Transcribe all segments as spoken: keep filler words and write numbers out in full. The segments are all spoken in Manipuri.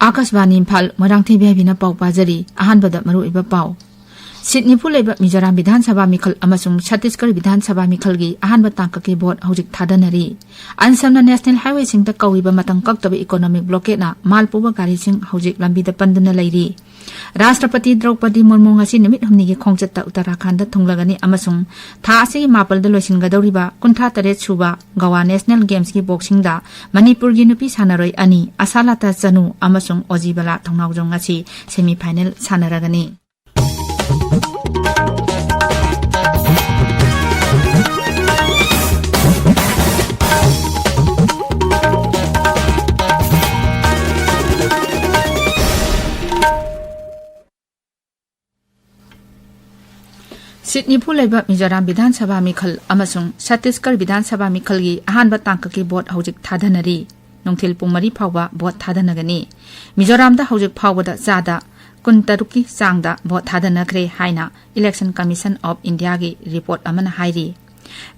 ꯑꯥꯀꯥꯁꯕꯥꯅꯤ ꯏꯝꯐꯥꯜ, ꯃꯣꯏꯔꯥꯡꯊꯦꯝ ꯕꯤ ꯍꯥꯏꯕꯤꯅ ꯄꯥꯎ ꯄꯥꯖꯔꯤ꯫ ꯑꯍꯥꯟꯕꯗ ꯃꯔꯨꯑꯣꯏꯕ ꯄꯥꯎ꯫ ꯁꯤꯠ ꯅꯤꯐꯨ ꯂꯩꯕ ꯃꯤꯖꯣꯔꯥꯝ ꯕꯤꯙꯥꯟ ꯁꯚꯥ ꯃꯤꯈꯜ ꯑꯃꯁꯨꯡ ꯁꯠꯇꯤꯁꯒꯔ ꯕꯤꯙꯥꯟ ꯁꯚꯥ ꯃꯤꯈꯜꯒꯤ ꯑꯍꯥꯟꯕ ꯇꯥꯡꯀꯛꯀꯤ ꯚꯣꯠ ꯍꯧꯖꯤꯛ ꯊꯥꯗꯅꯔꯤ꯫ ꯑꯟꯁꯝꯅ ꯅꯦꯁꯅꯦꯜ ꯍꯥꯏꯋꯦꯁꯤꯡꯗ ꯀꯧꯔꯤꯕ ꯃꯇꯝ ꯀꯛꯇꯕ ꯏꯀꯣꯅꯣꯃꯤꯛ ꯕ꯭ꯂꯣꯀꯦꯠꯅ ꯃꯥꯜ ꯄꯨꯕ ꯒꯥꯔꯤꯁꯤꯡ ꯍꯧꯖꯤꯛ ꯂꯝꯕꯤꯗ ꯄꯟꯗꯨꯅ ꯂꯩꯔꯤ꯫ ꯔꯥꯁꯇ꯭ꯔꯄꯇꯤ ꯗ꯭ꯔꯧꯄꯗꯤ ꯃꯨꯔꯃꯨ ꯉꯁꯤ ꯅꯨꯃꯤꯠ ꯍꯨꯝꯅꯤꯒꯤ ꯈꯣꯡꯆꯠꯇ ꯎꯠꯇꯔꯥꯈꯟꯗ ꯊꯨꯡꯂꯒꯅꯤ ꯑꯃꯁꯨꯡ ꯊꯥ ꯑꯁꯤꯒꯤ ꯃꯥꯄꯜꯗ ꯂꯣꯏꯁꯤꯟꯒꯗꯧꯔꯤꯕ ꯀꯨꯟꯊ꯭ꯔꯥ ꯇꯔꯦꯠ ꯁꯨꯕ ꯒꯋꯥ ꯅꯦꯁꯅꯦꯜ ꯒꯦꯝꯁꯀꯤ ꯕꯣꯛꯁꯤꯡꯗ ꯃꯅꯤꯄꯨꯔꯒꯤ ꯅꯨꯄꯤ ꯁꯥꯟꯅꯔꯣꯏ ꯑꯅꯤ, ꯑꯁꯥꯂꯥꯇꯥ ꯆꯅꯨ ꯑꯃꯁꯨꯡ ꯑꯣꯖꯤꯕꯂꯥ ꯊꯧꯅꯥꯎꯖꯝ, ꯉꯁꯤ ꯁꯦꯃꯤ ꯐꯥꯏꯅꯦꯜ ꯁꯥꯟꯅꯔꯒꯅꯤ꯫ ꯁꯤꯠ ꯅꯤꯐꯨ ꯂꯩꯕ ꯃꯤꯖꯣꯔꯥꯝ ꯕꯤꯙꯥꯟ ꯁꯚꯥ ꯃꯤꯈꯜ ꯑꯃꯁꯨꯡ ꯁꯠꯇꯤꯁꯒꯔ ꯕꯤꯙꯥꯟ ꯁꯚꯥ ꯃꯤꯈꯜꯒꯤ ꯑꯍꯥꯟꯕ ꯇꯥꯡꯀꯛꯀꯤ ꯚꯣꯠ ꯍꯧꯖꯤꯛ ꯊꯥꯗꯅꯔꯤ꯫ ꯅꯨꯡꯊꯤꯜ ꯄꯨꯡ ꯃꯔꯤ ꯐꯥꯎꯕ ꯚꯣꯠ ꯊꯥꯗꯅꯒꯅꯤ꯫ ꯃꯤꯖꯣꯔꯥꯝꯗ ꯍꯧꯖꯤꯛ ꯐꯥꯎꯕꯗ ꯆꯥꯗ ꯀꯨꯟꯇꯔꯨꯛꯀꯤ ꯆꯥꯡꯗ ꯚꯣꯠ ꯊꯥꯗꯅꯈ꯭ꯔꯦ ꯍꯥꯏꯅ Election Commission of Indiaꯒꯤ ꯔꯤꯄꯣꯔꯠ ꯑꯃꯅ ꯍꯥꯏꯔꯤ꯫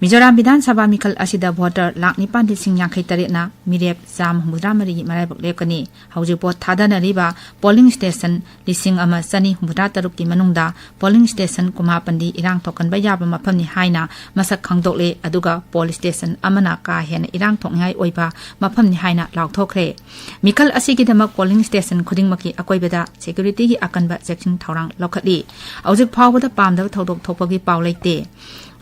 ꯃꯤꯖꯣꯔꯥꯝ ꯕꯤꯙꯥꯟ ꯁꯚꯥ ꯃꯤꯈꯜ ꯑꯁꯤꯗ ꯚꯣꯇꯔ ꯂꯥꯈ ꯅꯤꯄꯥꯟ ꯂꯤꯁꯤꯡ ꯌꯥꯡꯈꯩ ꯇꯔꯦꯠꯅ ꯃꯤꯔꯦꯞ ꯆꯥꯝꯃ ꯍꯨꯝꯐꯨꯇꯔꯥ ꯃꯔꯤꯒꯤ ꯃꯔꯥꯏꯕꯛ ꯂꯦꯞꯀꯅꯤ꯫ ꯍꯧꯖꯤꯛ ꯚꯣꯠ ꯊꯥꯗꯅꯔꯤꯕ ꯄꯣꯂꯤꯡ ꯁ꯭ꯇꯦꯁꯟ ꯂꯤꯁꯤꯡ ꯑꯃ ꯆꯅꯤ ꯍꯨꯝꯐꯨꯇꯔꯥ ꯇꯔꯨꯛꯀꯤ ꯃꯅꯨꯡꯗ ꯄꯣꯂꯤꯡ ꯁ꯭ꯇꯦꯁꯟ ꯀꯨꯟꯃꯥꯄꯟꯗꯤ ꯏꯔꯥꯡ ꯊꯣꯛꯍꯟꯕ ꯌꯥꯕ ꯃꯐꯝꯅꯤ ꯍꯥꯏꯅ ꯃꯁꯛ ꯈꯪꯗꯣꯛꯂꯦ, ꯑꯗꯨꯒ ꯄꯣꯂꯤꯡ ꯁ꯭ꯇꯦꯁꯟ ꯑꯃꯅ ꯀꯥ ꯍꯦꯟꯅ ꯏꯔꯥꯡ ꯊꯣꯛꯅꯤꯡꯉꯥꯏ ꯑꯣꯏꯕ ꯃꯐꯝꯅꯤ ꯍꯥꯏꯅ ꯂꯥꯎꯊꯣꯛꯈ꯭ꯔꯦ꯫ ꯃꯤꯈꯜ ꯑꯁꯤꯒꯤꯗꯃꯛ ꯄꯣꯂꯤꯡ ꯁ꯭ꯇꯦꯁꯟ ꯈꯨꯗꯤꯡꯃꯛꯀꯤ ꯑꯀꯣꯏꯕꯗ ꯁꯦꯀ꯭ꯌꯨꯔꯤꯇꯤꯒꯤ ꯑꯀꯟꯕ ꯆꯦꯛꯁꯤꯟ ꯊꯧꯔꯥꯡ ꯂꯧꯈꯠꯂꯤ꯫ ꯍꯧꯖꯤꯛ ꯐꯥꯎꯕꯗ ꯄꯥꯝꯗꯕ ꯊꯧꯗꯣꯛ ꯊꯣꯛꯄꯒꯤ ꯄꯥꯎ ꯂꯩꯇꯦ꯫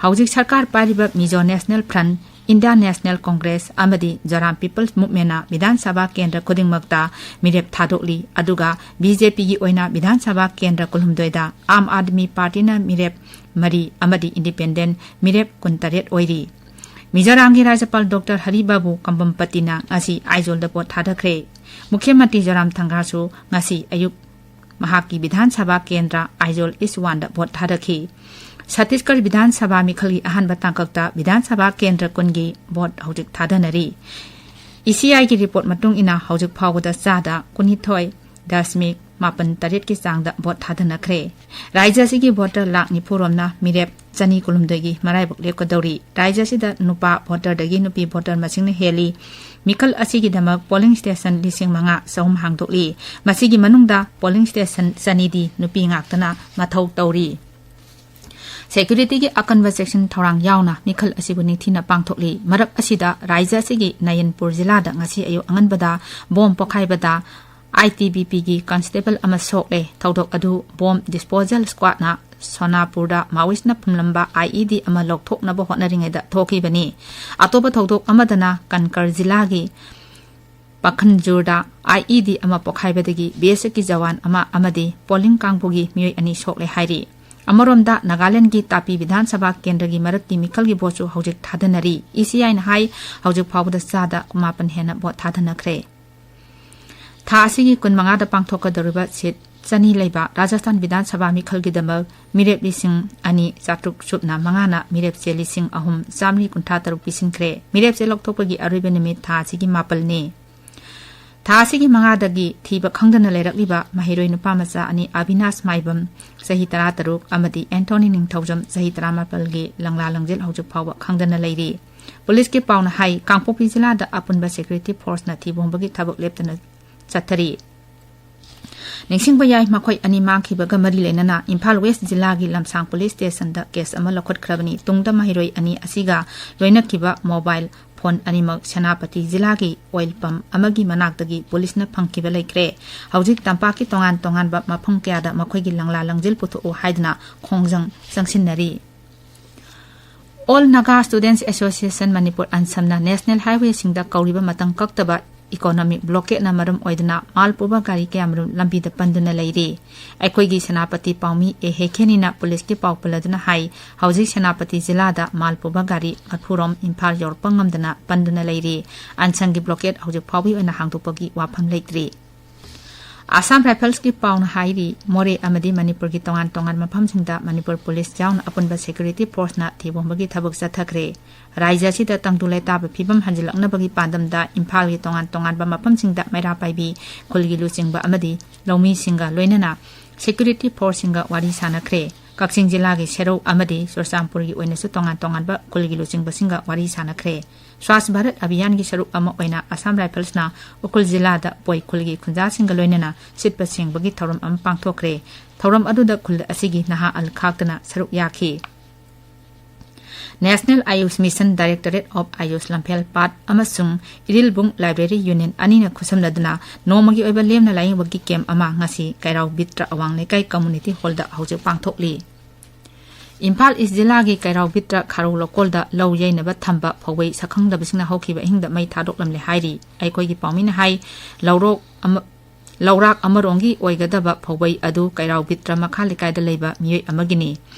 ꯍꯧꯖꯤꯛ ꯁꯔꯀꯥꯔ ꯄꯥꯏꯔꯤꯕ ꯃꯤꯖꯣ national front, India national Congress ꯑꯃꯗꯤ ꯖꯣꯔꯥꯝ ꯄꯤꯄꯜꯁ ꯃꯨꯚꯃꯦꯟꯠꯅ ꯕꯤꯙꯥꯟ ꯁꯚꯥ ꯀꯦꯟꯗ꯭ꯔ ꯈꯨꯗꯤꯡꯃꯛꯇ ꯃꯤꯔꯦꯞ ꯊꯥꯗꯣꯛꯂꯤ, ꯑꯗꯨꯒ ꯕꯤ ꯖꯦ ꯄꯤꯒꯤ ꯑꯣꯏꯅ ꯕꯤꯙꯥꯟ ꯁꯚꯥ ꯀꯦꯟꯗ꯭ꯔ ꯀꯨꯟꯍꯨꯝꯗꯣꯏꯗ ꯑꯥꯝ ꯑꯥꯗꯃꯤ ꯄꯥꯔꯇꯤꯅ ꯃꯤꯔꯦꯞ ꯃꯔꯤ ꯑꯃꯗꯤ ꯏꯟꯗꯤꯄꯦꯟꯗꯦꯟꯠ ꯃꯤꯔꯦꯞ ꯀꯨꯟꯇꯔꯦꯠ ꯑꯣꯏꯔꯤ꯫ ꯃꯤꯖꯣꯔꯥꯝꯒꯤ ꯔꯥꯖ꯭ꯌꯄꯥꯜ ꯗꯣꯛꯇꯔ ꯍꯔꯤ ꯕꯥꯕꯨ ꯀꯝꯕꯝꯄꯇꯤꯅ ꯉꯁꯤ ꯑꯥꯏꯖꯣꯜꯗ ꯚꯣꯠ ꯊꯥꯗꯈ꯭ꯔꯦ꯫ ꯃꯨꯈ꯭ꯌ ꯃꯟꯇ꯭ꯔꯤ ꯖꯣꯔꯥꯝ ꯊꯪꯒꯥꯁꯨ ꯉꯁꯤ ꯑꯌꯨꯛ ꯃꯍꯥꯛꯀꯤ ꯕꯤꯙꯥꯟ ꯁꯚꯥ ꯀꯦꯟꯗ꯭ꯔ ꯑꯥꯏꯖꯣꯜ ꯏꯁ ꯋꯥꯟꯗ ꯚꯣꯠ ꯊꯥꯗꯈꯤ꯫ ꯁꯠꯇꯤꯁꯒꯔ ꯕꯤꯙꯥꯟ ꯁꯚꯥ ꯃꯤꯈꯜꯒꯤ ꯑꯍꯥꯟꯕ ꯇꯥꯡꯀꯛꯇ ꯕꯤꯙꯥꯟ ꯁꯚꯥ ꯀꯦꯟꯗ꯭ꯔ ꯀꯨꯟꯒꯤ ꯚꯣꯠ ꯍꯧꯖꯤꯛ ꯊꯥꯗꯅꯔꯤ꯫ ꯏ ꯁꯤ ꯑꯥꯏꯒꯤ ꯔꯤꯄꯣꯔꯠ ꯃꯇꯨꯡ ꯏꯟꯅ ꯍꯧꯖꯤꯛ ꯐꯥꯎꯕꯗ ꯆꯥꯗ ꯀꯨꯟꯅꯤꯊꯣꯏ ꯗꯁꯃꯤꯛ ꯃꯥꯄꯟ ꯇꯔꯦꯠꯀꯤ ꯆꯥꯡꯗ ꯚꯣꯠ ꯊꯥꯗꯅꯈ꯭ꯔꯦ꯫ ꯔꯥꯖ꯭ꯌ ꯑꯁꯤꯒꯤ ꯚꯣꯇꯔ ꯂꯥꯈ ꯅꯤꯐꯨ ꯔꯣꯝꯅ ꯃꯤꯔꯦꯞ ꯆꯅꯤ ꯀꯨꯟꯍꯨꯝꯗꯣꯏꯒꯤ ꯃꯔꯥꯏꯕꯛ ꯂꯦꯞꯀꯗꯧꯔꯤ꯫ ꯔꯥꯖ꯭ꯌ ꯑꯁꯤꯗ ꯅꯨꯄꯥ ꯚꯣꯇꯔꯗꯒꯤ ꯅꯨꯄꯤ ꯚꯣꯇꯔ ꯃꯁꯤꯡꯅ ꯍꯦꯜꯂꯤ꯫ ꯃꯤꯈꯜ ꯑꯁꯤꯒꯤꯗꯃꯛ polling station ꯂꯤꯁꯤꯡ ꯃꯉꯥ ꯆꯍꯨꯝ ꯍꯥꯡꯗꯣꯛꯂꯤ꯫ ꯃꯁꯤꯒꯤ ꯃꯅꯨꯡꯗ polling station ꯆꯅꯤꯗꯤ ꯅꯨꯄꯤ ꯉꯥꯛꯇꯅ ꯃꯊꯧ ꯇꯧꯔꯤ꯫ Security ꯒꯤ ꯑꯀꯟꯕ ꯆꯦꯛꯁꯤꯟ ꯊꯧꯔꯥꯡ ꯌꯥꯎꯅ ꯃꯤꯈꯜ ꯑꯁꯤꯕꯨ ꯅꯤꯡꯊꯤꯅ ꯄꯥꯡꯊꯣꯛꯂꯤ꯫ ꯃꯔꯛ ꯑꯁꯤꯗ ꯔꯥꯖ꯭ꯌ ꯑꯁꯤꯒꯤ ꯅꯌꯟꯄꯨꯔ ꯖꯤꯂꯥꯗ ꯉꯁꯤ ꯑꯌꯨꯛ ꯑꯉꯟꯕꯗ bomb ꯄꯣꯈꯥꯏꯕꯗ I T B P ꯒꯤ constable ꯑꯃ ꯁꯣꯛꯂꯦ꯫ ꯊꯧꯗꯣꯛ ꯑꯗꯨ bomb disposal squad ꯅ ꯁꯣꯅꯥꯄꯨꯔꯗ Maoist ꯅ ꯐꯨꯝꯂꯝꯕ I E D ꯑꯃ ꯂꯧꯊꯣꯛꯅꯕ ꯍꯣꯠꯅꯔꯤꯉꯩꯗ ꯊꯣꯛꯈꯤꯕꯅꯤ꯫ ꯑꯇꯣꯞꯄ ꯊꯧꯗꯣꯛ ꯑꯃꯗꯅ ꯀꯟꯀꯔ ꯖꯤꯂꯥꯒꯤ ꯄꯥꯈꯟꯖꯨꯔꯗ I E D ꯑꯃ ꯄꯣꯈꯥꯏꯕꯗꯒꯤ B S F ꯀꯤ ꯖꯋꯥꯟ ꯑꯃ ꯑꯃꯗꯤ polling ꯀꯥꯡꯕꯨꯒꯤ ꯃꯤꯑꯣꯏ ꯑꯅꯤ ꯁꯣꯛꯂꯦ ꯍꯥꯏꯔꯤ꯫ ꯑꯃꯔꯣꯝꯗ, ꯅꯥꯒꯥꯂꯦꯟꯗꯒꯤ ꯇꯥꯄꯤ ꯕꯤꯙꯥꯟ ꯁꯚꯥ ꯀꯦꯟꯗ꯭ꯔꯒꯤ ꯃꯔꯛꯀꯤ ꯃꯤꯈꯜꯒꯤ ꯚꯣꯠꯁꯨ ꯍꯧꯖꯤꯛ ꯊꯥꯗꯅꯔꯤ꯫ E C I ꯅ ꯍꯥꯏ, ꯍꯧꯖꯤꯛ ꯐꯥꯎꯕꯗ ꯆꯥꯗ ꯀꯨꯟꯃꯥꯄꯟ ꯍꯦꯟꯅ ꯚꯣꯠ ꯊꯥꯗꯅꯈ꯭ꯔꯦ꯫ ꯊꯥ ꯑꯁꯤꯒꯤ ꯀꯨꯟꯃꯉꯥꯗ ꯄꯥꯡꯊꯣꯛꯀꯗꯧꯔꯤꯕ ꯁꯤꯠ ꯆꯅꯤ ꯂꯩꯕ ꯔꯥꯖꯁꯊꯥꯟ ꯕꯤꯙꯥꯟ ꯁꯚꯥ ꯃꯤꯈꯜꯒꯤꯗꯃꯛ ꯃꯤꯔꯦꯞ ꯂꯤꯁꯤꯡ ꯑꯅꯤ ꯆꯥꯇ꯭ꯔꯨꯛ ꯁꯨꯞꯅ ꯃꯉꯥꯅ ꯃꯤꯔꯦꯞ ꯆꯦ ꯂꯤꯁꯤꯡ ꯑꯍꯨꯝ ꯆꯥꯃꯔꯤ ꯀꯨꯟꯊ꯭ꯔꯥ ꯇꯔꯨꯛ ꯄꯤꯁꯤꯟꯈ꯭ꯔꯦ꯫ ꯃꯤꯔꯦꯞ ꯆꯦ ꯂꯧꯊꯣꯛꯄꯒꯤ ꯑꯔꯣꯏꯕ ꯅꯨꯃꯤꯠ ꯊꯥ ꯑꯁꯤꯒꯤ ꯃꯥꯄꯜꯅꯤ꯫ ꯊꯥ ꯑꯁꯤꯒꯤ ꯃꯉꯥꯗꯒꯤ ꯊꯤꯕ ꯈꯪꯗꯅ ꯂꯩꯔꯛꯂꯤꯕ ꯃꯍꯩꯔꯣꯏ ꯅꯨꯄꯥ ꯃꯆꯥ ꯑꯅꯤ, ꯑꯕꯤꯅꯥꯁ ꯃꯥꯏꯕꯝ, ꯆꯍꯤ ꯇꯔꯥꯇꯔꯨꯛ, ꯑꯃꯗꯤ ꯑꯦꯟꯊꯣꯅꯤ ꯅꯤꯡꯊꯧꯖꯝ, ꯆꯍꯤ ꯇꯔꯥꯃꯥꯄꯜꯒꯤ ꯂꯪꯂꯥ ꯂꯪꯖꯦꯜ ꯍꯧꯖꯤꯛ ꯐꯥꯎꯕ ꯈꯪꯗꯅ ꯂꯩꯔꯤ꯫ ꯄꯨꯂꯤꯁꯀꯤ ꯄꯥꯎꯅ ꯍꯥꯏ, ꯀꯥꯡꯄꯣꯛꯄꯤ ꯖꯤꯂꯥꯗ ꯑꯄꯨꯟꯕ security force ꯅ ꯊꯤꯕ ꯍꯨꯝꯕꯒꯤ ꯊꯕꯛ ꯂꯦꯞꯇꯅ ꯆꯠꯊꯔꯤ꯫ ꯅꯤꯡꯁꯤꯡꯕ ꯌꯥꯏ, ꯃꯈꯣꯏ ꯑꯅꯤ ꯃꯥꯡꯈꯤꯕꯒ ꯃꯔꯤ ꯂꯩꯅꯅ ꯏꯝꯐꯥꯜ West ꯖꯤꯂꯥꯒꯤ ꯂꯝꯁꯥꯡ police station ꯗ case ꯑꯃ ꯂꯧꯈꯠꯈ꯭ꯔꯕꯅꯤ꯫ ꯇꯨꯡꯗ ꯃꯍꯩꯔꯣꯏ ꯑꯅꯤ ꯑꯁꯤꯒ ꯂꯣꯏꯅꯈꯤꯕ mobile phone ꯑꯅꯤꯃꯛ ꯁꯦꯅꯥꯄꯇꯤ ꯖꯤꯂꯥꯒꯤ oil pump ꯑꯃꯒꯤ ꯃꯅꯥꯛꯇꯒꯤ ꯄꯨꯂꯤꯁꯅ ꯐꯪꯈꯤꯕ ꯂꯩꯈ꯭ꯔꯦ꯫ ꯍꯧꯖꯤꯛ ꯇꯝꯄꯥꯛꯀꯤ ꯇꯣꯉꯥꯟ ꯇꯣꯉꯥꯟꯕ ꯃꯐꯝ ꯀꯌꯥꯗ ꯃꯈꯣꯏꯒꯤ ꯂꯪꯂꯥ ꯂꯪꯖꯤꯜ ꯄꯨꯊꯣꯛꯎ ꯍꯥꯏꯗꯨꯅ ꯈꯣꯡꯖꯪ ꯆꯪꯁꯤꯟꯅꯔꯤ꯫ All Naga Students Association Manipur, ꯑꯟꯁꯝꯅ National Highway ꯁꯤꯡꯗ ꯀꯧꯔꯤꯕ ꯃꯇꯝ ꯀꯛꯇꯕ economic blockade ꯅ ꯃꯔꯝ ꯑꯣꯏꯗꯨꯅ ꯃꯥꯜ ꯄꯨꯕ ꯒꯥꯔꯤ ꯀꯌꯥꯃꯔꯨꯝ ꯂꯝꯕꯤꯗ ꯄꯟꯗꯨꯅ ꯂꯩꯔꯤ꯫ ꯑꯩꯈꯣꯏꯒꯤ ꯁꯦꯅꯥꯄꯇꯤ ꯄꯥꯎꯃꯤ ꯑꯦ ꯍꯦꯈꯦꯅꯤꯅ ꯄꯨꯂꯤꯁꯀꯤ ꯄꯥꯎ ꯄꯜꯂꯗꯨꯅ ꯍꯥꯏ, ꯍꯧꯖꯤꯛ ꯁꯦꯅꯥꯄꯇꯤ ꯖꯤꯂꯥꯗ ꯃꯥꯜ ꯄꯨꯕ ꯒꯥꯔꯤ ꯃꯔꯐꯨꯔꯣꯝ ꯏꯝꯐꯥꯜ ꯌꯧꯔꯛꯄ ꯉꯝꯗꯅ ꯄꯟꯗꯨꯅ ꯂꯩꯔꯤ꯫ ꯑꯟꯁꯝꯒꯤ blockade ꯍꯧꯖꯤꯛ ꯐꯥꯎꯕꯒꯤ ꯑꯣꯏꯅ ꯍꯥꯡꯗꯣꯛꯄꯒꯤ ꯋꯥꯐꯝ ꯂꯩꯇ꯭ꯔꯤ꯫ Assam Rifles ꯀꯤ ꯄꯥꯎꯅ ꯍꯥꯏꯔꯤ, ꯃꯣꯔꯦ ꯑꯃꯗꯤ ꯃꯅꯤꯄꯨꯔꯒꯤ ꯇꯣꯉꯥꯟ ꯇꯣꯉꯥꯟꯕ ꯃꯐꯝꯁꯤꯡꯗ ꯃꯅꯤꯄꯨꯔ ꯄꯨꯂꯤꯁ ꯌꯥꯎꯅ ꯑꯄꯨꯟꯕ security force ꯅ ꯊꯤꯕ ꯍꯨꯝꯕꯒꯤ ꯊꯕꯛ ꯆꯠꯊꯈ꯭ꯔꯦ꯫ ꯔꯥꯖ꯭ꯌ ꯑꯁꯤꯗ ꯇꯪꯗꯨ ꯂꯩꯇꯥꯕ ꯐꯤꯕꯝ ꯍꯟꯖꯤꯜꯂꯛꯅꯕꯒꯤ ꯄꯥꯟꯗꯝꯗ ꯏꯝꯐꯥꯜꯒꯤ ꯇꯣꯉꯥꯟ ꯇꯣꯉꯥꯟꯕ ꯃꯐꯝꯁꯤꯡꯗ ꯃꯩꯔꯥ ꯄꯥꯏꯕꯤ, ꯈꯨꯜꯒꯤ ꯂꯨꯆꯤꯡꯕ ꯑꯃꯗꯤ ꯂꯧꯃꯤꯁꯤꯡꯒ ꯂꯣꯏꯅꯅ security force ꯁꯤꯡꯒ ꯋꯥꯔꯤ ꯁꯥꯅꯈ꯭ꯔꯦ꯫ ꯀꯛꯆꯤꯡ ꯖꯤꯂꯥꯒꯤ ꯁꯦꯔꯧ ꯑꯃꯗꯤ ꯆꯨꯔꯆꯥꯟꯄꯨꯔꯒꯤ ꯑꯣꯏꯅꯁꯨ ꯇꯣꯉꯥꯟ ꯇꯣꯉꯥꯟꯕ ꯈꯨꯜꯒꯤ ꯂꯨꯆꯤꯡꯕꯁꯤꯡꯒ ꯋꯥꯔꯤ ꯁꯥꯅꯈ꯭ꯔꯦ꯫ ꯁ꯭ꯋꯥꯁ ꯚꯥꯔꯠ ꯑꯚꯤꯌꯥꯟꯒꯤ ꯁꯔꯨꯛ ꯑꯃ ꯑꯣꯏꯅ ꯑꯁꯥꯝ ꯔꯥꯏꯐꯜꯁꯅ ꯎꯈ꯭ꯔꯨꯜ ꯖꯤꯂꯥꯗ ꯄꯣꯏ ꯈꯨꯜꯒꯤ ꯈꯨꯟꯖꯥꯁꯤꯡꯒ ꯂꯣꯏꯅꯅ ꯁꯤꯠꯄ ꯁꯦꯡꯕꯒꯤ ꯊꯧꯔꯝ ꯑꯃ ꯄꯥꯡꯊꯣꯛꯈ꯭ꯔꯦ꯫ ꯊꯧꯔꯝ ꯑꯗꯨꯗ ꯈꯨꯜ ꯑꯁꯤꯒꯤ ꯅꯍꯥ ꯑꯜ ꯈꯥꯛꯇꯅ ꯁꯔꯨꯛ ꯌꯥꯈꯤ꯫ National Ayush Mission, Directorate of Ayush ꯂꯝꯐꯦꯜ ꯄꯥꯠ ꯑꯃꯁꯨꯡ ꯏꯔꯤꯜꯕꯨꯡ Library Union ꯑꯅꯤꯅ ꯈꯨꯠꯁꯝꯅꯗꯨꯅ ꯅꯣꯡꯃꯒꯤ ꯑꯣꯏꯕ ꯂꯦꯝꯅ ꯂꯥꯏꯌꯦꯡꯕꯒꯤ ꯀꯦꯝꯞ ꯑꯃ ꯉꯁꯤ ꯀꯩꯔꯥꯎ ꯕꯤꯠꯇ ꯑꯋꯥꯡ ꯂꯩꯀꯥꯏ ꯀꯝꯃꯨꯅꯤꯇꯤ ꯍꯣꯜꯗ ꯍꯧꯖꯤꯛ ꯄꯥꯡꯊꯣꯛꯂꯤ꯫ ꯏꯝꯐꯥꯜ ꯏꯁ ꯖꯤꯂꯥꯒꯤ ꯀꯩꯔꯥꯎ ꯕꯤꯠꯇ ꯈꯥꯔꯧ ꯂꯧꯀꯣꯜꯗ ꯂꯧ ꯌꯩꯅꯕ ꯊꯝꯕ ꯐꯧꯕꯩ ꯁꯛꯈꯪꯗꯕꯁꯤꯡꯅ ꯍꯧꯈꯤꯕ ꯑꯍꯤꯡꯗ ꯃꯩ ꯊꯥꯗꯣꯛꯂꯝꯂꯦ ꯍꯥꯏꯔꯤ꯫ ꯑꯩꯈꯣꯏꯒꯤ ꯄꯥꯎꯃꯤꯅ ꯍꯥꯏ, ꯂꯧꯔꯣꯛ ꯑꯃ, ꯂꯧꯔꯥꯛ ꯑꯃꯔꯣꯝꯒꯤ ꯑꯣꯏꯒꯗꯕ ꯐꯧꯕꯩ ꯑꯗꯨ ꯀꯩꯔꯥꯎ ꯕꯤꯠꯇ ꯃꯈꯥ ꯂꯩꯀꯥꯏꯗ ꯂꯩꯕ ꯃꯤꯑꯣꯏ ꯑꯃꯒꯤꯅꯤ꯫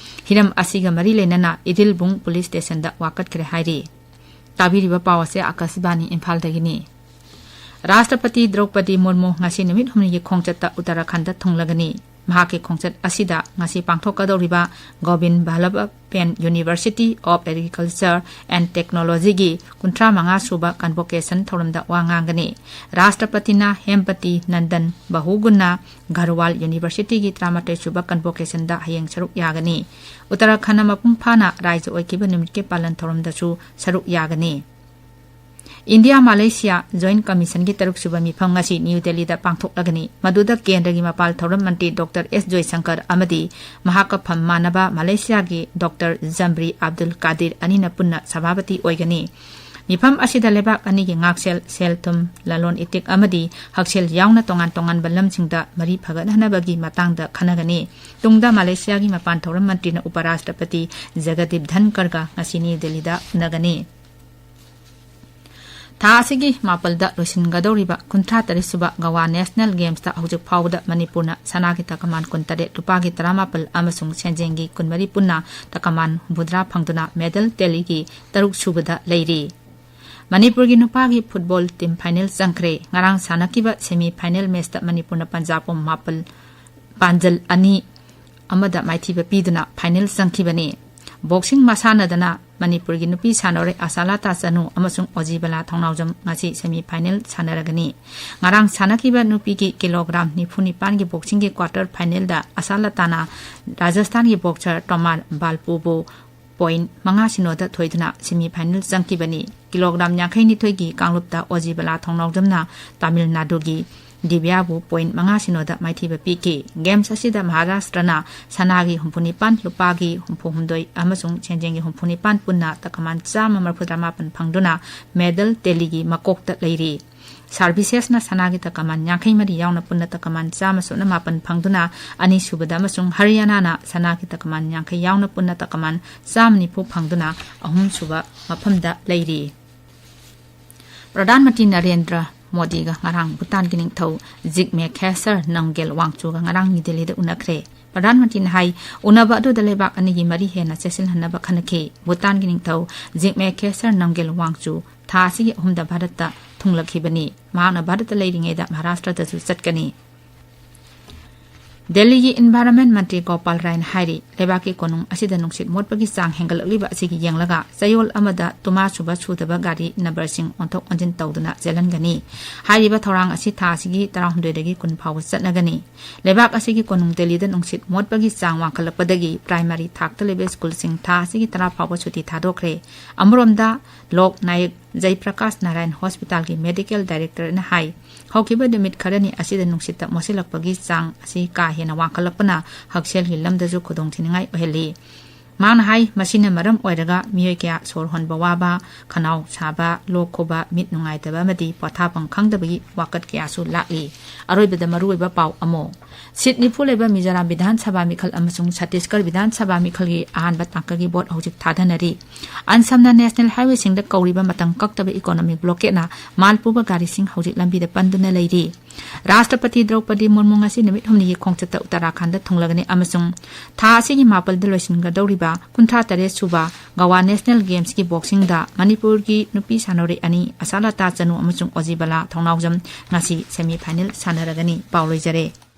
ꯍꯤꯔꯝ ꯑꯁꯤꯒ ꯃꯔꯤ ꯂꯩꯅꯅ ꯏꯗꯤꯜꯕꯨꯡ ꯄꯨꯂꯤꯁ ꯁ꯭ꯇꯦꯁꯟꯗ ꯋꯥꯀꯠꯈ꯭ꯔꯦ ꯍꯥꯏꯔꯤ꯫ ꯇꯥꯕꯤꯔꯤꯕ ꯄꯥꯎ ꯑꯁꯦ ꯑꯥꯀꯥꯁꯕꯥꯅꯤ ꯏꯝꯐꯥꯜꯗꯒꯤꯅꯤ꯫ ꯔꯥꯁꯇ꯭ꯔꯄꯇꯤ ꯗ꯭ꯔꯧꯄꯗꯤ ꯃꯨꯔꯃꯨ ꯉꯁꯤ ꯅꯨꯃꯤꯠ ꯍꯨꯝꯅꯤꯒꯤ ꯈꯣꯡꯆꯠꯇ ꯎꯠꯇꯔꯥꯈꯟꯗ ꯊꯨꯡꯂꯒꯅꯤ꯫ ꯃꯍꯥꯛꯀꯤ ꯈꯣꯡꯆꯠ ꯑꯁꯤꯗ ꯉꯁꯤ ꯄꯥꯡꯊꯣꯛꯀꯗꯧꯔꯤꯕ ꯒꯣꯕꯤꯟ Vallabh Pant University of Agriculture and Technologyꯒꯤ ꯀꯨꯟꯊ꯭ꯔꯥ ꯃꯉꯥ ꯁꯨꯕ convocation ꯊꯧꯔꯝꯗ ꯋꯥ ꯉꯥꯡꯒꯅꯤ꯫ ꯔꯥꯁꯇ꯭ꯔꯄꯇꯤꯅ ꯍꯦꯝꯄꯇꯤ ꯅꯟꯗꯟ ꯕꯍꯨꯒꯨꯟꯅ ꯘꯔꯋꯥꯜ Universityꯒꯤ ꯇꯔꯥꯃꯥꯊꯣꯏ ꯁꯨꯕ convocationꯗ ꯍꯌꯦꯡ ꯁꯔꯨꯛ ꯌꯥꯒꯅꯤ꯫ ꯎꯠꯇꯔꯥꯈꯟꯗ ꯃꯄꯨꯡ ꯐꯥꯅ ꯔꯥꯏꯖ ꯑꯣꯏꯈꯤꯕ ꯅꯨꯃꯤꯠꯀꯤ ꯄꯥꯂꯟ ꯊꯧꯔꯝꯗꯁꯨ ꯁꯔꯨꯛ ꯌꯥꯒꯅꯤ꯫ ꯏꯟꯗꯤꯌꯥ ꯃꯂꯦꯁꯤꯌꯥ Joint Commissionꯒꯤ ꯇꯔꯨꯛ ꯁꯨꯕ ꯃꯤꯐꯝ ꯉꯁꯤ ꯅ꯭ꯌꯨ ꯗꯦꯜꯂꯤꯗ ꯄꯥꯡꯊꯣꯛꯂꯒꯅꯤ꯫ ꯃꯗꯨꯗ ꯀꯦꯟꯗ꯭ꯔꯒꯤ ꯃꯄꯥꯜ ꯊꯧꯔꯝ ꯃꯟꯇ꯭ꯔꯤ ꯗꯣꯛꯇꯔ ꯑꯦꯁ ꯖꯣꯏꯁꯪꯀꯔ ꯑꯃꯗꯤ ꯃꯍꯥꯛꯀ ꯐꯝ ꯃꯥꯟꯅꯕ ꯃꯂꯦꯁꯤꯌꯥꯒꯤ ꯗꯣꯛꯇꯔ ꯖꯝꯕ꯭ꯔꯤ ꯑꯕꯗꯨꯜ ꯀꯥꯗꯤꯔ ꯑꯅꯤꯅ ꯄꯨꯟꯅ ꯁꯚꯥꯄꯇꯤ ꯑꯣꯏꯒꯅꯤ꯫ ꯃꯤꯐꯝ ꯑꯁꯤꯗ ꯂꯩꯕꯥꯛ ꯑꯅꯤꯒꯤ ꯉꯥꯛꯁꯦꯜ, ꯁꯦꯜ ꯊꯨꯝ, ꯂꯂꯣꯟ ꯏꯇꯤꯛ ꯑꯃꯗꯤ ꯍꯛꯁꯦꯜ ꯌꯥꯎꯅ ꯇꯣꯉꯥꯟ ꯇꯣꯉꯥꯟꯕ ꯂꯝꯁꯤꯡꯗ ꯃꯔꯤ ꯐꯒꯠꯍꯟꯅꯕꯒꯤ ꯃꯇꯥꯡꯗ ꯈꯟꯅꯒꯅꯤ꯫ ꯇꯨꯡꯗ ꯃꯂꯦꯁꯤꯌꯥꯒꯤ ꯃꯄꯥꯟ ꯊꯧꯔꯝ ꯃꯟꯇ꯭ꯔꯤꯅ ꯎꯄꯔꯥꯁꯇ꯭ꯔꯄꯇꯤ ꯖꯒꯗꯤꯞ ꯙꯟꯀꯔꯒ ꯉꯁꯤ ꯅ꯭ꯌꯨ ꯗꯦꯜꯂꯤꯗ ꯎꯅꯒꯅꯤ꯫ ꯊꯥ ꯑꯁꯤꯒꯤ ꯃꯥꯄꯜꯗ ꯂꯣꯏꯁꯤꯟꯒꯗꯧꯔꯤꯕ ꯀꯨꯟꯊ꯭ꯔꯥ ꯇꯔꯦꯠ ꯁꯨꯕ ꯒꯋꯥ National Gamesꯇ ꯍꯧꯖꯤꯛ ꯐꯥꯎꯕꯗ ꯃꯅꯤꯄꯨꯔꯅ ꯁꯅꯥꯒꯤ ꯇꯀꯃꯥꯟ ꯀꯨꯟꯇꯔꯦꯠ, ꯂꯨꯄꯥꯒꯤ ꯇꯔꯥꯃꯥꯄꯜ ꯑꯃꯁꯨꯡ ꯁꯦꯟꯖꯦꯡꯒꯤ ꯀꯨꯟꯃꯔꯤ ꯄꯨꯟꯅ ꯇꯀꯃꯥꯟ ꯍꯨꯝꯐꯨꯇꯔꯥ ꯐꯪꯗꯨꯅ medal tallyꯒꯤ ꯇꯔꯨꯛ ꯁꯨꯕꯗ ꯂꯩꯔꯤ꯫ ꯃꯅꯤꯄꯨꯔꯒꯤ ꯅꯨꯄꯥꯒꯤ football team final ꯆꯪꯈ꯭ꯔꯦ꯫ ꯉꯔꯥꯡ ꯁꯥꯟꯅꯈꯤꯕ semi final matchꯇ ꯃꯅꯤꯄꯨꯔꯅ ꯄꯟꯖꯥꯕꯄꯨ ꯃꯥꯄꯜ, ꯄꯥꯟꯖꯜ ꯑꯅꯤ ꯑꯃꯗ ꯃꯥꯏꯊꯤꯕ ꯄꯤꯗꯨꯅ final ꯆꯪꯈꯤꯕꯅꯤ꯫ Boxing ꯃꯁꯥꯟꯅꯗꯅ ꯃꯅꯤꯄꯨꯔꯒꯤ ꯅꯨꯄꯤ ꯁꯥꯟꯅꯔꯣꯏ ꯑꯁꯥꯂꯥꯇꯥ ꯆꯅꯨ ꯑꯃꯁꯨꯡ ꯑꯣꯖꯤꯕꯂꯥ ꯊꯧꯅꯥꯎꯖꯝ ꯉꯁꯤ semi final ꯁꯥꯟꯅꯔꯒꯅꯤ꯫ ꯉꯔꯥꯡ ꯁꯥꯟꯅꯈꯤꯕ ꯅꯨꯄꯤꯒꯤ kilogram ꯅꯤꯐꯨ ꯅꯤꯄꯥꯟꯒꯤ boxingꯒꯤ quarter finalꯗ ꯑꯁꯥꯂꯥꯇꯥꯅ ꯔꯥꯖꯁꯊꯥꯟꯒꯤ boxer ꯇꯣꯃꯥꯔ ꯕꯥꯜꯄꯨꯕꯨ point ꯃꯉꯥ ꯁꯤꯅꯣꯗ ꯊꯣꯏꯗꯨꯅ semi final ꯆꯪꯈꯤꯕꯅꯤ꯫ ꯀꯤꯂꯣꯒ꯭ꯔꯥꯝ ꯌꯥꯡꯈꯩ ꯅꯤꯊꯣꯏꯒꯤ ꯀꯥꯡꯂꯨꯞꯇ ꯑꯣꯖꯤꯕꯂꯥ ꯊꯣꯡꯅꯥꯎꯖꯝꯅ ꯇꯥꯃꯤꯜ ꯅꯥꯗꯨꯒꯤ ꯗꯤꯕ꯭ꯌꯥꯕꯨ point ꯃꯉꯥ ꯁꯤꯅꯣꯗ ꯃꯥꯏꯊꯤꯕ ꯄꯤꯈꯤ꯫ Games ꯑꯁꯤꯗ ꯃꯍꯥꯔꯥꯁꯇ꯭ꯔꯅ ꯁꯅꯥꯒꯤ ꯍꯨꯝꯐꯨ ꯅꯤꯄꯥꯟ, ꯂꯨꯄꯥꯒꯤ ꯍꯨꯝꯐꯨ ꯍꯨꯝꯗꯣꯏ ꯑꯃꯁꯨꯡ ꯁꯦꯟꯖꯦꯡꯒꯤ ꯍꯨꯝꯐꯨ ꯅꯤꯄꯥꯟ ꯄꯨꯟꯅ ꯇꯀꯃꯥꯟ ꯆꯥꯝꯃ ꯃꯔꯤꯐꯨ ꯇꯔꯥꯃꯥꯄꯟ ꯐꯪꯗꯨꯅ medal tallyꯒꯤ ꯃꯀꯣꯛꯇ ꯂꯩꯔꯤ꯫ Servicesꯅ ꯁꯅꯥꯒꯤ ꯇꯀꯃꯥꯟ ꯌꯥꯡꯈꯩ ꯃꯔꯤ ꯌꯥꯎꯅ ꯄꯨꯟꯅ ꯇꯀꯃꯥꯟ ꯆꯥꯝꯃ ꯁꯨꯞꯅ ꯃꯥꯄꯟ ꯐꯪꯗꯨꯅ ꯑꯅꯤꯁꯨꯕꯗ ꯑꯃꯁꯨꯡ ꯍꯔꯤꯌꯥꯅꯥꯅ ꯁꯅꯥꯒꯤ ꯇꯀꯃꯥꯟ ꯌꯥꯡꯈꯩ ꯌꯥꯎꯅ ꯄꯨꯟꯅ ꯇꯀꯃꯥꯟ ꯆꯥꯝꯃ ꯅꯤꯐꯨ ꯐꯪꯗꯨꯅ ꯑꯍꯨꯝꯁꯨꯕ ꯃꯐꯝꯗ ꯂꯩꯔꯤ꯫ ꯄ꯭ꯔꯙꯥꯟ ꯃꯟꯇ꯭ꯔꯤ ꯅꯔꯦꯟꯗ꯭ꯔ ꯃꯣꯗꯤꯒ ꯉꯔꯥꯡ ꯚꯨꯇꯥꯟꯒꯤ ꯅꯤꯡꯊꯧ ꯖꯤꯒꯃꯦ ꯈꯦꯁꯔ ꯅꯝꯒꯦꯜ ꯋꯥꯡꯆꯨꯒ ꯉꯔꯥꯡ ꯅ꯭ꯌꯨ ꯗꯦꯜꯂꯤꯗ ꯎꯅꯈ꯭ꯔꯦ꯫ ꯄ꯭ꯔꯙꯥꯟ ꯃꯟꯇ꯭ꯔꯤꯅ ꯍꯥꯏ, ꯎꯅꯕ ꯑꯗꯨꯗ ꯂꯩꯕꯥꯛ ꯑꯅꯤꯒꯤ ꯃꯔꯤ ꯍꯦꯟꯅ ꯆꯦꯠꯁꯤꯜꯍꯟꯅꯕ ꯈꯟꯅꯈꯤ꯫ ꯚꯨꯇꯥꯟꯒꯤ ꯅꯤꯡꯊꯧ ꯖꯤꯒꯃꯦ ꯈꯦꯁꯔ ꯅꯝꯒꯦꯜ ꯋꯥꯡꯆꯨ ꯊꯥ ꯑꯁꯤꯒꯤ ꯑꯍꯨꯝꯗ ꯚꯥꯔꯠꯇ ꯊꯨꯡꯂꯛꯈꯤꯕꯅꯤ꯫ ꯃꯍꯥꯛꯅ ꯚꯥꯔꯠꯇ ꯂꯩꯔꯤꯉꯩꯗ ꯃꯍꯥꯔꯥꯁꯇ꯭ꯔꯗꯁꯨ ꯆꯠꯀꯅꯤ꯫ ꯗꯦꯜꯂꯤꯒꯤ ꯏꯟꯚꯥꯏꯔꯟꯃꯦꯟ ꯃꯟꯇ꯭ꯔꯤ ꯒꯣꯄꯥꯜ ꯔꯥꯏꯅ ꯍꯥꯏꯔꯤ, ꯂꯩꯕꯥꯛꯀꯤ ꯀꯣꯅꯨꯡ ꯑꯁꯤꯗ ꯅꯨꯡꯁꯤꯠ ꯃꯣꯠꯄꯒꯤ ꯆꯥꯡ ꯍꯦꯟꯒꯠꯂꯛꯂꯤꯕ ꯑꯁꯤꯒꯤ ꯌꯦꯡꯂꯒ ꯆꯌꯣꯜ ꯑꯃꯗ ꯇꯨꯃꯥ ꯁꯨꯕ ꯁꯨꯗꯕ ꯒꯥꯔꯤ ꯅꯝꯕꯔꯁꯤꯡ ꯑꯣꯟꯊꯣꯛ ꯑꯣꯟꯁꯤꯟ ꯇꯧꯗꯨꯅ ꯆꯦꯜꯍꯟꯒꯅꯤ꯫ ꯍꯥꯏꯔꯤꯕ ꯊꯧꯔꯥꯡ ꯑꯁꯤ ꯊꯥ ꯑꯁꯤꯒꯤ ꯇꯔꯥꯍꯨꯝꯗꯣꯏꯗꯒꯤ ꯀꯨꯟ ꯐꯥꯎꯕ ꯆꯠꯅꯒꯅꯤ꯫ ꯂꯩꯕꯥꯛ ꯑꯁꯤꯒꯤ ꯀꯣꯅꯨꯡ ꯗꯦꯜꯂꯤꯗ ꯅꯨꯡꯁꯤꯠ ꯃꯣꯠꯄꯒꯤ ꯆꯥꯡ ꯋꯥꯡꯈꯠꯂꯛꯄꯗꯒꯤ ꯄ꯭ꯔꯥꯏꯃꯔꯤ ꯊꯥꯛꯇ ꯂꯩꯕ ꯁ꯭ꯀꯨꯜꯁꯤꯡ ꯊꯥ ꯑꯁꯤꯒꯤ ꯇꯔꯥ ꯐꯥꯎꯕ ꯁꯨꯇꯤ ꯊꯥꯗꯣꯛꯈ꯭ꯔꯦ꯫ ꯑꯃꯔꯣꯝꯗ, ꯂꯣꯛ ꯅꯥꯌꯛ ꯖꯌꯄ꯭ꯔꯀꯥꯁ ꯅꯥꯔꯥꯌꯟ ꯍꯣꯁꯄꯤꯇꯥꯜꯒꯤ ꯃꯦꯗꯤꯀꯦꯜ ꯗꯥꯏꯔꯦꯛꯇꯔꯅ ꯍꯥꯏ, ꯍꯧꯈꯤꯕ ꯅꯨꯃꯤꯠ ꯈꯔꯅꯤ ꯑꯁꯤꯗ ꯅꯨꯡꯁꯤꯠꯇ ꯃꯣꯠꯁꯤꯜꯂꯛꯄꯒꯤ ꯆꯥꯡ ꯑꯁꯤ ꯀꯥ ꯍꯦꯟꯅ ꯋꯥꯡꯈꯠꯂꯛꯄꯅ ꯍꯛꯁꯦꯜꯒꯤ ꯂꯝꯗꯁꯨ ꯈꯨꯗꯣꯡꯊꯤꯅꯤꯡꯉꯥꯏ ꯑꯣꯏꯍꯜꯂꯤ꯫ ꯃꯍꯥꯛꯅ ꯍꯥꯏ, ꯃꯁꯤꯅ ꯃꯔꯝ ꯑꯣꯏꯔꯒ ꯃꯤꯑꯣꯏ ꯀꯌꯥ ꯁꯣꯔ ꯍꯣꯟꯕ ꯋꯥꯕ, ꯈꯅꯥꯎ ꯁꯥꯕ, ꯂꯣꯛ ꯈꯨꯕ, ꯃꯤꯠ ꯅꯨꯡꯉꯥꯏꯇꯕ ꯑꯃꯗꯤ ꯄꯣꯊꯥꯐꯝ ꯈꯪꯗꯕꯒꯤ ꯋꯥꯀꯠ ꯀꯌꯥꯁꯨ ꯂꯥꯛꯂꯤ꯫ ꯑꯔꯣꯏꯕꯗ ꯃꯔꯨꯑꯣꯏꯕ ꯄꯥꯎ ꯑꯃꯨꯛ꯫ ꯁꯤꯠ ꯅꯤꯐꯨ ꯂꯩꯕ ꯃꯤꯖꯣꯔꯥꯝ ꯕꯤꯙꯥꯟ ꯁꯚꯥ ꯃꯤꯈꯜ ꯑꯃꯁꯨꯡ ꯁꯠꯇꯤꯁꯒꯔ ꯕꯤꯙꯥꯟ ꯁꯚꯥ ꯃꯤꯈꯜꯒꯤ ꯑꯍꯥꯟꯕ ꯇꯥꯡꯀꯛꯀꯤ ꯚꯣꯠ ꯍꯧꯖꯤꯛ ꯊꯥꯗꯅꯔꯤ꯫ ꯑꯟꯁꯝꯅ ꯅꯦꯁꯅꯦꯜ ꯍꯥꯏꯋꯦꯁꯤꯡꯗ ꯀꯧꯔꯤꯕ ꯃꯇꯝ ꯀꯛꯇꯕ ꯏꯀꯣꯅꯣꯃꯤꯛ ꯕ꯭ꯂꯣꯀꯦꯠꯅ ꯃꯥꯜ ꯄꯨꯕ ꯒꯥꯔꯤꯁꯤꯡ ꯍꯧꯖꯤꯛ ꯂꯝꯕꯤꯗ ꯄꯟꯗꯨꯅ ꯂꯩꯔꯤ꯫ ꯔꯥꯁꯇ꯭ꯔꯄꯇꯤ ꯗ꯭ꯔꯧꯄꯗꯤ ꯃꯨꯔꯃꯨ ꯉꯁꯤ ꯅꯨꯃꯤꯠ ꯍꯨꯝꯅꯤꯒꯤ ꯈꯣꯡꯆꯠꯇ ꯎꯠꯇꯔꯥꯈꯟꯗ ꯊꯨꯡꯂꯒꯅꯤ ꯑꯃꯁꯨꯡ ꯊꯥ ꯑꯁꯤꯒꯤ ꯃꯥꯄꯜꯗ ꯂꯣꯏꯁꯤꯟꯒꯗꯧꯔꯤꯕ ꯀꯨꯟꯊ꯭ꯔꯥ ꯇꯔꯦꯠ ꯁꯨꯕ ꯒꯋꯥ ꯅꯦꯁꯅꯦꯜ ꯒꯦꯝꯁꯀꯤ ꯕꯣꯛꯁꯤꯡꯗ ꯃꯅꯤꯄꯨꯔꯒꯤ ꯅꯨꯄꯤ ꯁꯥꯟꯅꯔꯣꯏ ꯑꯅꯤ ꯑꯁꯥꯂꯇꯥ ꯆꯅꯨ ꯑꯃꯁꯨꯡ ꯑꯣꯖꯤꯕꯂꯥ ꯊꯧꯅꯥꯎꯖꯝ ꯉꯁꯤ semi final ꯁꯥꯟꯅꯔꯒꯅꯤ꯫ ꯄꯥꯎ ꯂꯣꯏꯖꯔꯦ꯫